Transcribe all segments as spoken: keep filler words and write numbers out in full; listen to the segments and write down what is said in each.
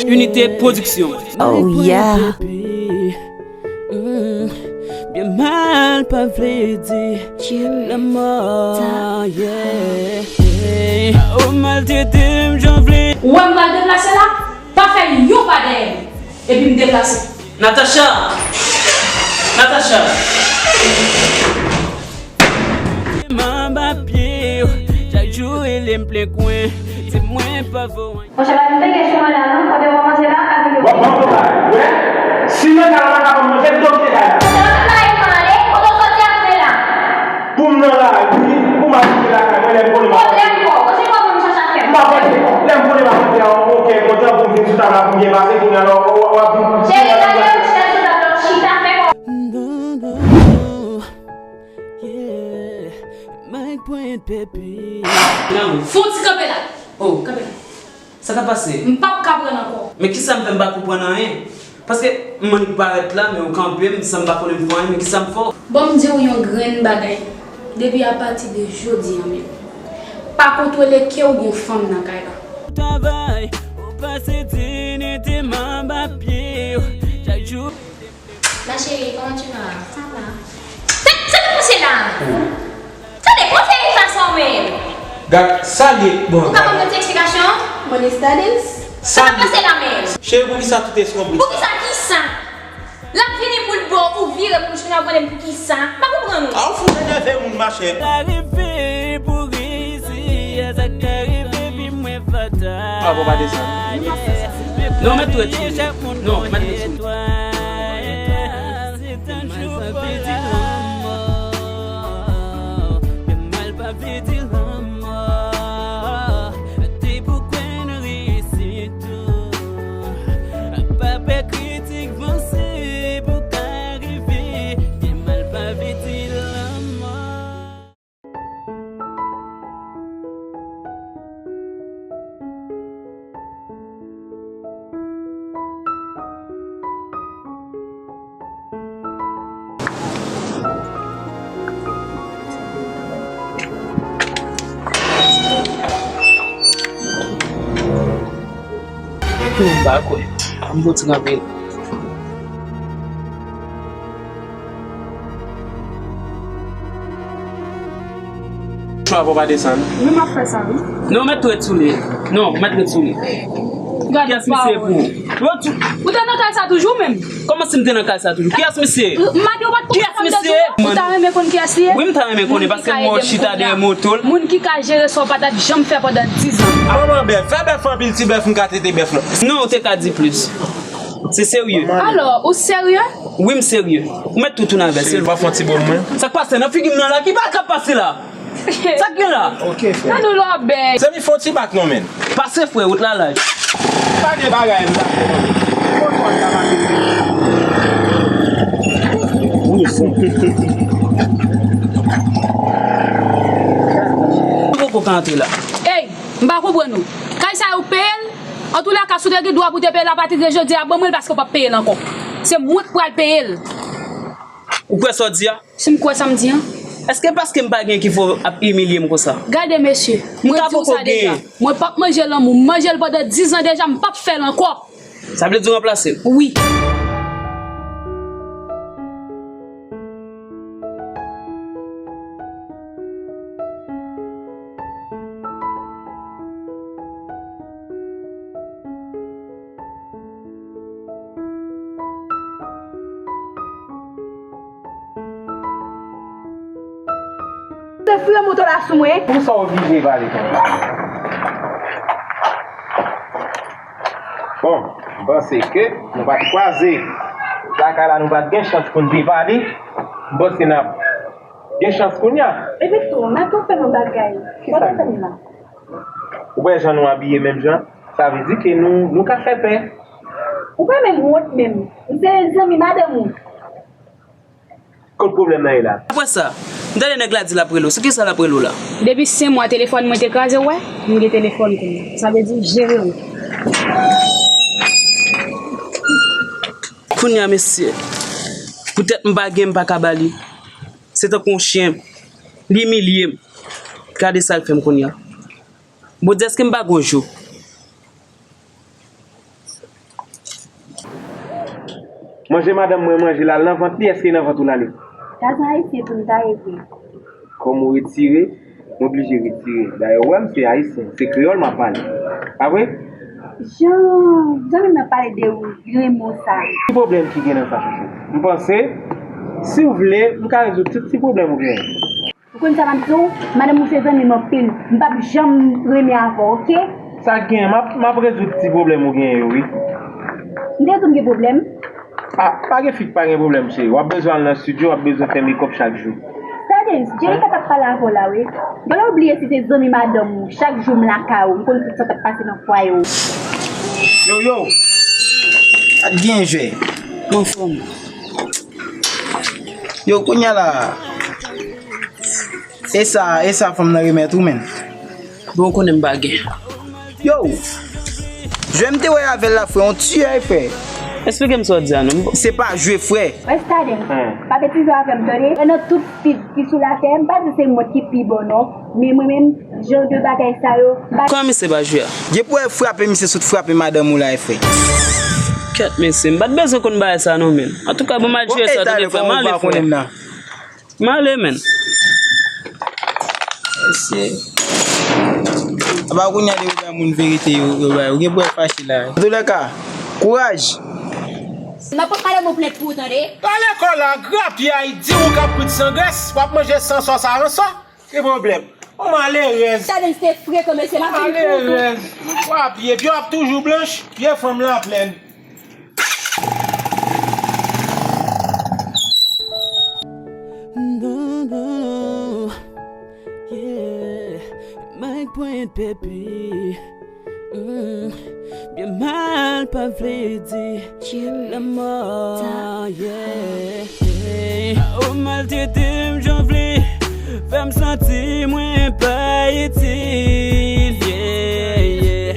Unité Production. Oh yeah. Byen mal pa vle di lanmò, yeah. Ou maltrete m jan w vle. Ou wè m pral deplase la, pa fè yon pa dèyè m, epi m deplase. Natacha! Natacha! Manba pye w, chak jou rele m plen kwen, di mwen pa vo anyen. Monchè, pa vin peke sou mwen la non, kote w kòmanse la, avèk yo. W ap ban m bagay, wi. Si nan kay la pa ka ban m manje, m te kay la. Kote w nan kay la, ale, kote w soti ap vin la. Pou m nan lari, pou m al rive lakay mwen, lè m konnen m ap rantre. Pwoblèm kò, ou se pwoblèm chache ak fè. M ap rantre, lè m konnen m ap rantre a yon kè kontan pou m vin sou tab la pou m byen pase, kounye a la w ap vin. Cheri, gade yon chèz sou tab la, w chita fè kò. Non, non, non. Yeah, Mike Point Pepe. Fon ti kanpe la. Oh, kanpe la. Sa k ap pase? M p ap ka pran ankò. Men kisa m fè m pa konprann anyen? Paske m annik parèt la, men ou kanpe m san m pa konnen m fè anyen, men kisa m fè w? Bon, m di w yon grenn bagay. Depi apati de jodi a menm, pa kontwole ke w gen yon fanm nan kay la. Travay, ou pase dini te manba pye w. Chak jou. Ma chérie, comment tu vas? Ça va. Sa, sa k ap pase la? Tande, kòman fè sa menm? Gad, sa l ye, bon, ou ka ban mwen ti eksplikasyon? Money studies? Sa k ap pase la menm? Cheri, poukisa tout eskonbrit sa? Poukisa kisa? L ap vini pou l bo, ou vire pou l chita, ou mande m poukisa? M pa konprann ou. A, ou fout enève moun, machè. Sa rive pou resi, sa ka rive pi mwen fatal. A, bon, pa desann. Non, mèt twèt sou li. Non, mèt twèt sou li. M pa kwè. Ann fouti kanpe. Chwa pou pa desann. Wi, m ap fè sa, wi. Non, mèt twèt sou li. Non, mèt twèt sou li. Kiyès misye pou ou? Ou te nan kay sa toujou menm? Kòman si m te nan kay sa toujou? Kiyès misye? M mande w pa t konn sa m te di w. Ou ta renmen konn kiyès li ye? Wi, m ta renmen konnen paske m wè w chita dèyè moto l. Moun ki ka jere sa w pa t ap janm fè pandan diz an. Manman bèf, fè bèf anpil ti bèf m ka tete bèf lan. Non, ou te ka di plis. Se serye. Alò, ou serye? Wi, m serye. Ou mèt tou tounen avè l. Cheri, pa fè yon ti bon mwen. Sa k pase nan figi m nan la? Ki bagay k ap pase la? Sa k gen la? Ok, frè. An nou lòbèy. Zanmi, fè yon ti bak non, menn. Pase, frè, wout la laj. Pa gen bagay, m ta fè non. Fò twa m ta pase. Ou poko ka antre la. Ey, m pa konprann ou. Kay sa yo peye l? Antoulèka, si w te gen dwa pou w te peye l apati de jodi a, ban mwen l paske w p ap peye l ankò. Se mwen k pral peye l. Ou kwè sa w di a? Si m kwè sa m di a? Èske paske m pa gen ki fè w ap imilye m konsa? Gade mesye, mwen di w sa deja. Mwen p ap manje lanmou. M manje l pandan diz an deja, m p ap fè l ankò. Sa vle di w ranplase l? Wi. Te foure moto la sou mwen. Pou sa w oblije pale konsa? Bon, m panse ke nou pa t kwaze lakay la, nou pa t gen chans pou n te pale. M panse n ap gen chans kounye a. Epi tou, m ap fè yon bagay. Kisa l ye? Ou wè jan nou abiye menm jan? Sa vle di ke nou, nou ka fè pè. Ou pa menm wont menm. M se zanmi madanm ou. Kot pwoblèm nan ye la? Apre sa, m tande nèg la di l ap rele w. Sou kisa l ap rele w la? Depi senk mwa telefòn mwen te kraze, w wè, m gen telefòn kounye a. Sa vle di, jere w. Kounye a, mesye, poutèt m pa gen, m pa ka ba li. Se tankou yon chen. Li imilye m. Gade sa l fè m kounye a. Bondye, èske m pa gon jou? Manje madanm mwen manje l al nan vant li, èske e nan vant ou l ale? Gazon ayisyen tou m ta retire. Kòm ou retire, m oblije retire. Dayè, ou wè m se ayisyen, se kreyòl m ap pale. Pa vre? Jan zanmi m nan pale de ou, li renmen w sa. Ki pwoblèm ki gen nan sa, chouchou? M panse, si w vle, m ka rezoud tout ti pwoblèm ou genyen. Ou konn sa m ap di w? Madanm ou se zanmi m anpil. M p ap janm renmen avè w, oke? Sa k genyen? M ap, m ap rezoud ti pwoblèm ou genyen yo, wi. M te di w m gen pwoblèm? Ah, pa gen fi k pa gen pwoblèm, cheri. W ap bezwen al nan estidyo, w ap bezwen fè makeup chak jou. Stardens, Jerika t ap pale avè w la, wi. Genlè w bliye si se zanmi madanm ou, chak jou m lakay ou, m konn tout sa k ap pase nan fwaye w. Yo, yo! Sa k gen, jwè? M anfòm. Yo, kounye a la, e sa, e sa fanm nan remèt ou, menn? Bon, ou konnen m pa gen. Yo! Jwè m te wè avè l la, frè, on tiyè, frè. Eksplike m sa w di a, non. Se pa jwe, frè. Wè Stardens, pa betize avè m, tande? Nan tout fi ki sou latè, m pa di se mwen ki pi bon, non. Men mwen menm, jan de bagay sa yo, m pa... Kòman misye pa jwe a? Depi w frape misye, sot frape madanm ou la, frè. Kèt, mesye, m pa t bezwen konn bagay sa, non, menn. Antouka, bon, m al jwe sa, tande, frè, m ale, frè. M ale, menn. Mesye. Apa kounye a de ou bay moun verite yo, yo bay. Ou gen pou w fache la. Antoulèka, kouraj. M ap pale mo plent pou ou tande. Pale kò la, grapyay, di ou k ap kwit san grès, w ap manje san sòs a ransò. Ki pwoblèm? Ou malerèz. Stardens te frekan, mesye, m ap vin pou ou tou. Malerèz. W ap ye, pye w ap toujou blanch, pye fanm la plèn. No, no, no. Yeah. Mike Point, baby. Mm. Byen mal pa vle di lanmò. Yeah, yeah. Ou maltrete m jan w vle. Fè m santi mwen pa itil. Yeah, yeah.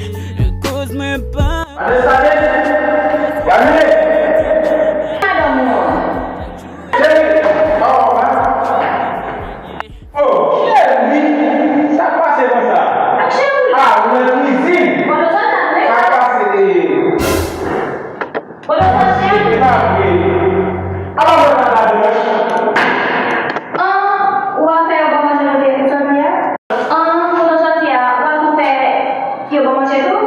Koz mwen pa... Madan Stardens, Yamile. Madanm ou an. Cheri, pa wè w la? Oh, cheri, sa k pase konsa? Ah, ou nan kwizin? Sa k pase? Eh. E pa vre. Apa mwen pa ta blanch? An, ou ap fè yo ban manje nan peyi pou sòti a? An, pou nou sòti a, ou ap tou fè yo ban manje tou?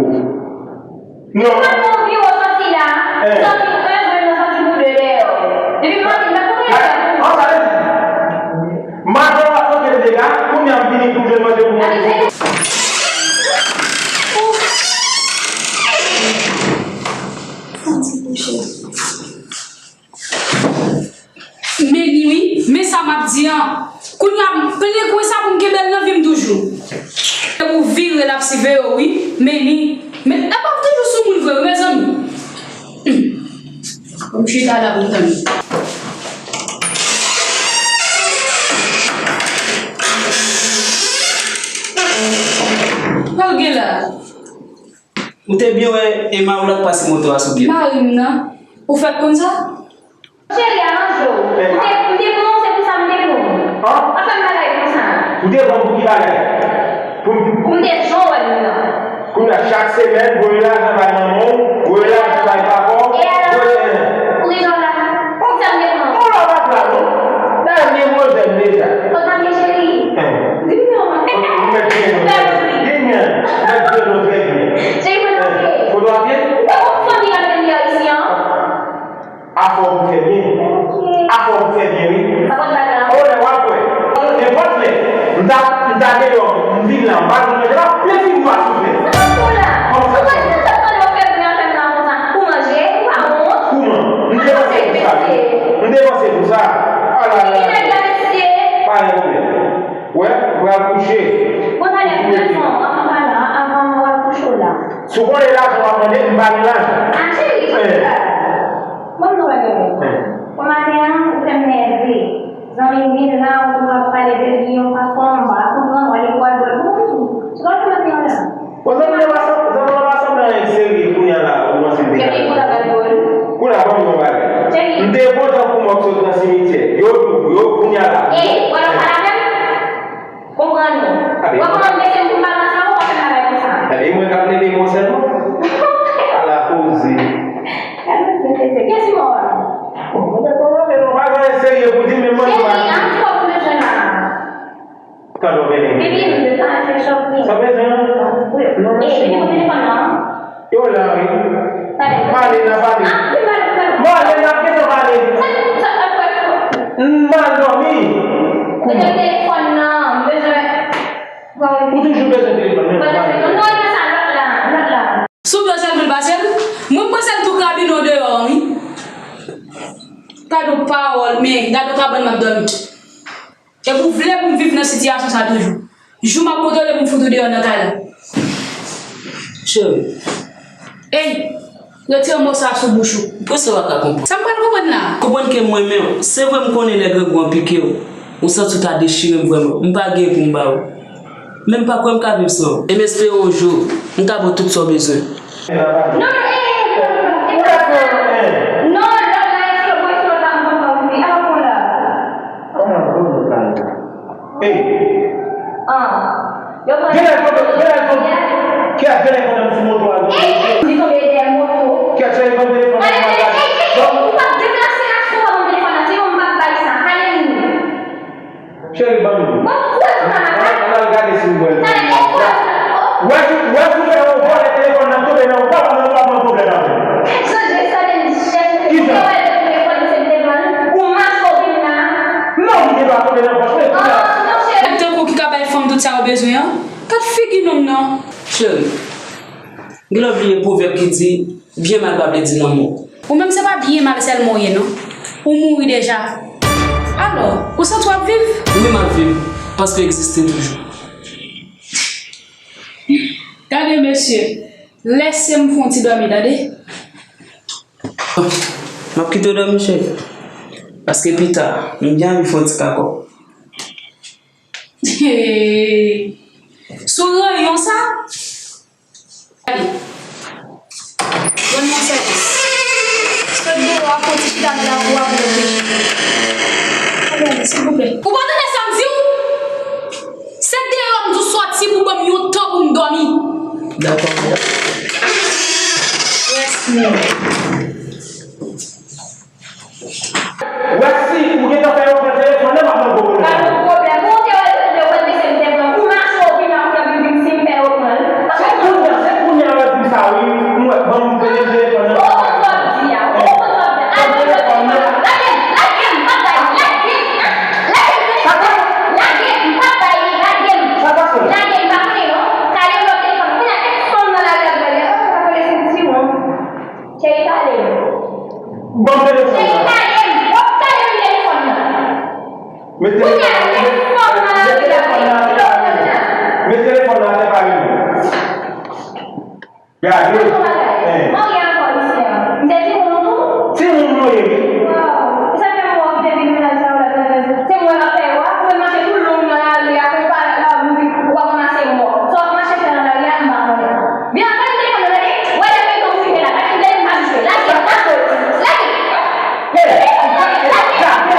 Oh. Non. Ou pa konn vire w sòti la, sòti, ou bezwen nan sòti pou de dèyè w. Depi maten, m pa konn rete pou ou. An, sa vle di, madanm w ap manje m dega, kounye a m vini pou m jwenn manje pou mwen. Sa m di pou chè. Men li wi, men sa m ap di an. Kounye a, m plen kwen sa pou m kenbe l nan vi m toujou. Epi w vire l ap siveye w wi, men li. Men, e pa toujou sou moun vre wi, mezanmi. Hmm. Bon, m chita la pou m tann li. Sa w gen la? Ou te byen wè Emma ou la k pase moto a sou pye m. Mari m nan, ou fèk konn sa? Cheri, aranje w. Ou te, ou te pran w, se pou sa m te pran w. An? Pa fè m bagay konsa. Ou te pran m pou ki bagay? Pou m... Pou m te jan w wè m nan. Kounye a, chak semèn, voye lajan bay manman w, voye lajan bay papa w, voye... Pou ki jan w la? Pou sa m te pran w? Ou la pa pran non. Dayè, m gen pwojè m deja. Kot mwen ye, cheri? Di m non. Ou mèt gen non. Gen nyan. Mèt gen non trè byen. Cheri, mwen nan pye. Kote w ap ye? Ou pa konn fanmi la menm li a isi an? Afè w pou fè byen. Afè w pou fè byen, wi. Ou lè w ap wè. Nenpòt lè. M ta, m ta deyò, m vin la, m pa jwenn manje, m ap plen figi w a soufle. Sa pa pou la. Ou pa di sa tande w fè byen avè m la konsa. Ou manje, ou pa wont. Kouman? M te panse pou sa. M te panse pou sa. Ala la. Ki nèg la, mesye? Pa gen pwoblèm. Wè, pral kouche. Bon, talè, pran swen w, ann pale avan w al kouche w la. Si w konnen lajan w ap mande, m pa gen lajan. Ah, cheri, cheri, ban m yon bagay. Bon maten an, ou fè m nève. Zanmi m vin la, ou tou ap pale de li yon fason, m pa konprann, w ale pou w al bwè l pou ou tou. Sa w ap fè maten an la? Bon, zanmi w pa sanble, zanmi w pa sanble anyen k serye kounye a la, ou panse m te ka. Kounye a, ban m yon bagay. M te kontan pou mò k sot nan simityè. Yo di w, yo, kounye a la. Ey, w al pale avè m? Konprann ou. W ap kòmanse m pou m pa nan sa, ou pa fè bagay konsa. E mwen k ap plede mò sèlman? Ala koze. Gade mesye, mesye. Kiyès ki mò? N a pale. Mwen, n ap gentan pale. M al dòmi. Kounya. Telefòn nan, m bezwen. Ou toujou bezwen telefòn, men. Non, non, sa, lòt la, lòt la. Si w bezwen l, vin pase l. Mwen, m panse l tou krabinon deyò, wi. Gade yon pawòl, men gade yon kabann m ap dòmi. Epi w vle pou m viv nan sitiyasyon sa toujou. Jou m ap kontwole pou m fout ou deyò nan kay la. Cheri. Ey, retire mo sa sou bouch ou. Prese w pa ka konprann. Sa m pral konprann la? Konprann ke m renmen w. Se vre m konnen lè grangou an pike w, ou santi w ta dechire m vrèman. M pa gen pou m ba w. Men m pa kwè m ka viv san w. E m espere yon jou, m ka ba w tout sa w bezwen. Non, non, eh, eh, eh, eh, eh, non, lòt la, espere w, espere w ta konprann pa w, wi. Ala w la. Kòman w konn kay la? Ey! Ah. Yo pran. Genlè konn, genlè konn. Kiyès genlè konn nan sou moto a? Ey! Li tonbe dèyè moto. Kiyès genlè konn telefòn nan? Ey, ey, ey, ey, ou p ap deplase la, si w pa konn telefòn nan, se yon m p ap bay sa. Kale nou. Cheri, ban m li. Bon, ou wè tou pa mal. Ann al gade si m pran li. Talè, ey, ou wè tou. Wè si, wè si w fè yon vòlè telefòn nan tonbe nan ou, pa ban m, pa ban m pwoblèm avè l. Kèk jan de sa, men chèf. Kijan? Ou wè telefòn, se telefòn, ou mache w vin la. Non, li gen dwa tonbe nan pòch mwen, kounya. Nèg tankou w ki ka bay fanm tout sa yo bezwen an. Gad figi nonm nan. Cheri, gen lè w bliye pwovèb ki di, byen mal pa vle di lanmò. Ou menm se pa byen mal sèlman w ye non. Ou mouri deja. Alò, ou santi w ap viv? Wi, m ap viv, paske w egziste toujou. Gade mesye, lèse m fè yon ti dòmi, tande? M ap kite w dòmi, cheri. Paske pita, m gen anvi fè yon ti kakò. Sou ranyon sa? Gade. Rann mwen sèvis. Sot deyò a, fè yon ti chita nan lakou a pou lòt peche. Gade, silvouplè. Ou pa tande sa m di w? Se deyò m di w sòti pou ban m yon tan pou m dòmi. Dakò, mèt. Rès mwen. Wè si ou gentan fè yo pran telefòn nan, m ap nan gwo pwoblèm. Pa gen pwoblèm. Ou te wè, ou te wè, mesye, m te pran. Ou mache, ou vin la, ou nan bilding, si m fè yo pran l. Se kounye a, se kounye a w ap di m sa, wi. M wè, ban m pran telefòn nan. Ou konn sa w ap di a, ou konn sa w ap di a. Al pran telefòn nan. Lage m, lage m, m p ap bay, lage m, lage m, lage m, lage m, m p ap bay, lage m. Sa pase? Lage m, pa konnen non. Kale m lòt telefòn. Kounye a, kèk fanm nan lari ap gade, oh, sa konnen se ti won. Cheri, kale m. Ban m telefòn nan. Cheri, kale m. W ap kale m telefòn nan. Met telefòn nan, met, met telefòn nan atè, pare nou. Met telefòn nan atè, pare nou. Gade. Yon bagay. Hein. Marye ankò isi a. M te di moun ou tou? Timoun nou ye, wi. Waw. Sa fè m wè w kite vin mennaj sa yo la, se mwen k ap fè yo a. Ou menm mache tou long nan lari a, pou w pa la, ou di w ap ranmase mò. Sa w ap mache fè nan lari a, m pa konnen. Vin antre m telefòn nan, tande. Wè lè feyton bourike la, pa gen lè m pa jwe. Lage, lage, lage. Hey, lage, lage, lage. Lage.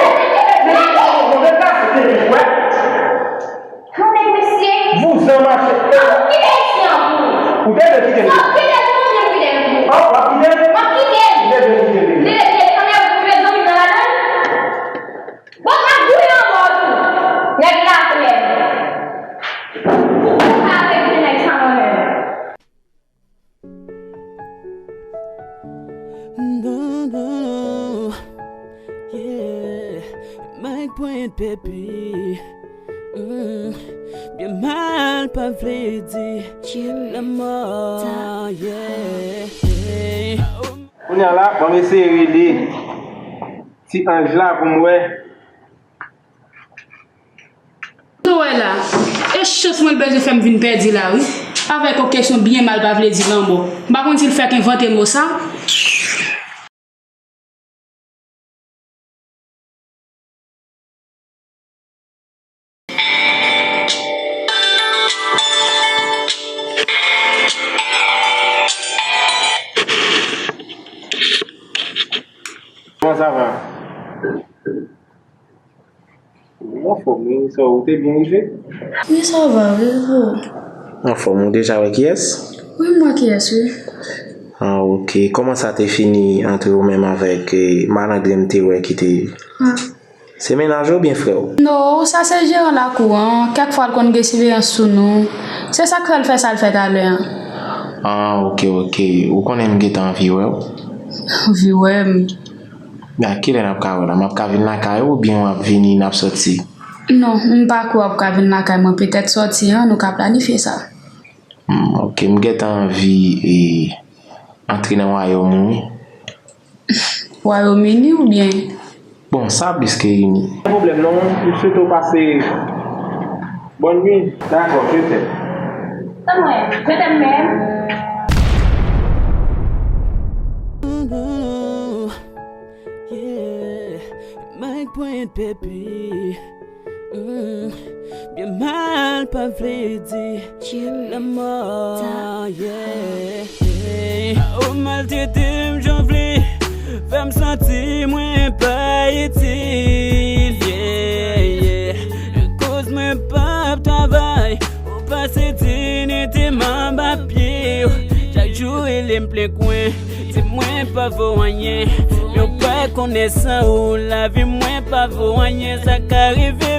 Lage. Yon nèg mesye. Vouzan mache. Ap kite isi an pou ou. Ou te vle kite m? Sa w kite m pou mwen, m kite m pou ou. Ah, w ap kite m? M ap kite l. Ou te vle kite m? Li te vle kite l. Ann, ou bezwen vin nan ladan l? Bon, m ap gouye anba w tou. Nèg la flèm. Ou pa vle di nèg sa mwen menm. Non, non, non. Yeah. Mike Pwent, baby. Mm. Byen mal pa vle di lanmò. Yeah. Kounye a la, ban m eseye rele ti anj la pou m wè. Nou wè la, e chans mwen l bezwen fè m vin pèdi la wi. Avèk yon kesyon byen mal pa vle di lanmò. M pa konn si l fèk envante mo sa. Kòman sa va? Ou anfòm wi, sa ou te byen rive? Wi, sa va, wi, wi. Anfòm, ou deja wè kiyès? Wi, m wè kiyès, wi. Ah, ok. Kòman sa te fini ant ou menm avèk, eh, malandren m te wè ki te... Ah. Se mennaj ou oubyen frè w? Non, sa se jeran lakou an. Kèk fwa l konn gen siveyans sou nou. Se sa k fè l fè sa l fè talè an. Ah, ok, ok. Ou konnen m gentan anvi wè w. Anvi wè m. Men a kilè n ap ka wè la? M ap ka vin lakay ou oubyen w ap vini n ap sòti? Non, m pa kwè w ap ka vin lakay mwen. Petèt sòti an, nou ka planifye sa. Hmm, ok, m gentan anvi e, antre nan wayòm ou wi. Wayòm Ini oubyen? Bon, sa plis ke Ini. Pwoblèm non, m swete w pase bòn nuit. Dakò, je t'aime. Sa mwen, je t'aime menm. Yeah, Mike Point Pepi. Mm, byen mal pa vle di lanmò, yeah. Ou maltrete m jan w vle, fè m santi mwen pa itil, yeah, yeah. Koz mwen p ap travay, ou pase diyite m anba pye w. Chak jou rele m plen kwen, di mwen pa vo anyen. Men w pa konnen san ou lavi mwen pa vo anyen. Sa ka rive